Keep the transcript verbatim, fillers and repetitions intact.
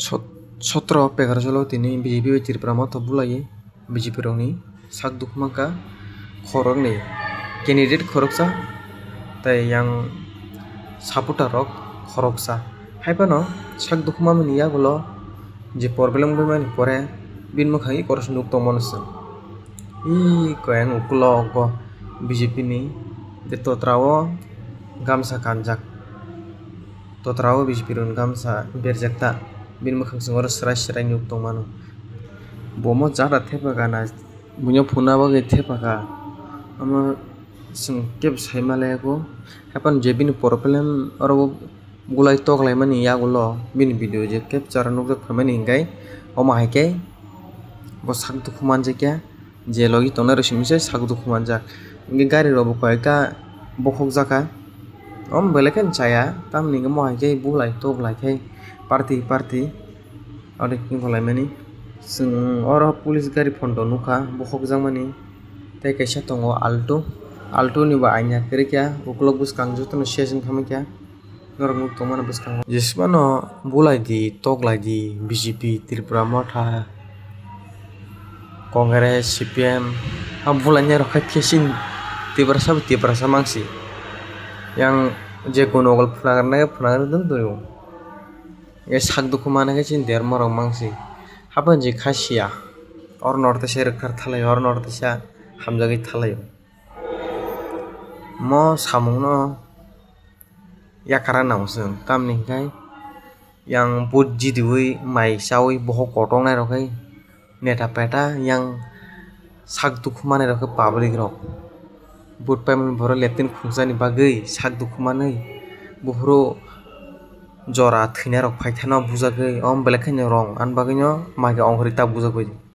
Sot-, sotro pegaro salo tini B J P bai Tripura motha bulai, B J P rokni sak dukhu mankha khoroknwi, candidate khoroksa tei yang supporter rok khoroksa. Haiphano sak dukhu mamani yagulo je problem wngwi mani pore bini mwkhang i koros nuk tongmano chwng. I koyang ukulogo B J P ni tei totra o gamsa kanjak. Totra o B J P rokni gamsa berjak ta, bini mwkhang chwng oro swrai swrai nuk tongmano. Bo omo jada thepakha na, buino phunukna bagwi thepakha, omo chwng kebo sai manlaiya kho. Haiphano je bini problem oro bulai toklaimani yagulo bini video je capture nukjak phaimani hinkhe, omo hai khe bo sak dukhu manjakya. Je logi tongnai rok simi se sak dukhu manjak. Hinkhe gari rok bo koi ekta bokhok jakha. Omo belai kheno chaya, tamoni hinkhe mo hai khe bulai toklai khe party party aro wngkha laimani. Chwng oro police gari photo nukha bokhok jakmani. Tei kaisa tongo Alto, Alto ni bo aina kwrwikya, ukulok bwskang jotono session khamikya. Norok nuk tongmani bwskango. Jesmano bulai di, toklai di, B J P, Tripura Motha, Congress, C P M, ha bulainai rok khe chini Tiprasa bo Tiprasa mangsi. Yang je kono gol phwnagrwnai phwnagrwi dun twi o. E sak dukhu manai khe chini derma rok mangsi. Haphang je kha siya. Oro norte se rwkthar thalai, oro norte sa hamjagwi thalai. Mo samungno yakara nang chwng, tamni hinkhe yang vote jidiwi mai chawi bokhok kotornai rok khai neta peta yang sak dukhu manai rok khe public rok vote paimani borok leptini khungjani bagwi sak dukhu manwi buphuru jora thwinai rok phaithano bujagwi omo belai kheno wrong ani bagwino mai khe ongkhorwi ta bujagwi.